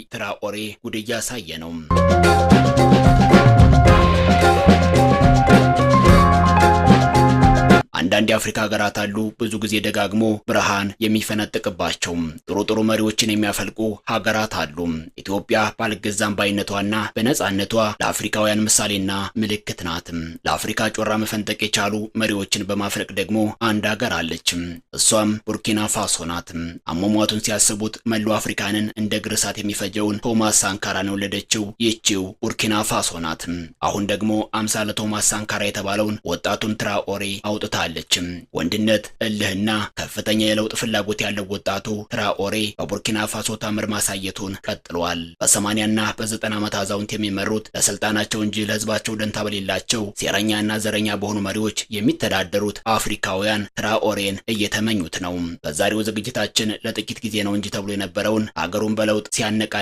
ትራኦሬ ጉድ እያሳየ ነው። አንዳንድ የአፍሪካ ሀገራት አሉ፣ ብዙ ጊዜ ደጋግሞ ብርሃን የሚፈነጥቅባቸው፣ ጥሩ ጥሩ መሪዎችን የሚያፈልቁ ሀገራት አሉ። ኢትዮጵያ ባልገዛም ባይነቷና በነጻነቷ ለአፍሪካውያን ምሳሌና ምልክት ናት። ለአፍሪካ ጮራ መፈንጠቅ የቻሉ መሪዎችን በማፍለቅ ደግሞ አንድ ሀገር አለች። እሷም ቡርኪና ፋሶ ናት። አሟሟቱን ሲያስቡት መላው አፍሪካንን እንደ እግር እሳት የሚፈጀውን ቶማስ ሳንካራን የወለደችው ይህቺው ቡርኪና ፋሶ ናት። አሁን ደግሞ አምሳለ ቶማስ ሳንካራ የተባለውን ወጣቱን ትራኦሬ አውጥታለች። ወንድነት፣ እልህና ከፍተኛ የለውጥ ፍላጎት ያለው ወጣቱ ትራኦሬ በቡርኪና ፋሶ ታምር ማሳየቱን ቀጥሏል። በ80ና በ90 ዓመት አዛውንት የሚመሩት፣ ለስልጣናቸው እንጂ ለህዝባቸው ደንታ በሌላቸው፣ ሴረኛና ዘረኛ በሆኑ መሪዎች የሚተዳደሩት አፍሪካውያን ትራኦሬን እየተመኙት ነው። በዛሬው ዝግጅታችን ለጥቂት ጊዜ ነው እንጂ ተብሎ የነበረውን አገሩን በለውጥ ሲያነቃ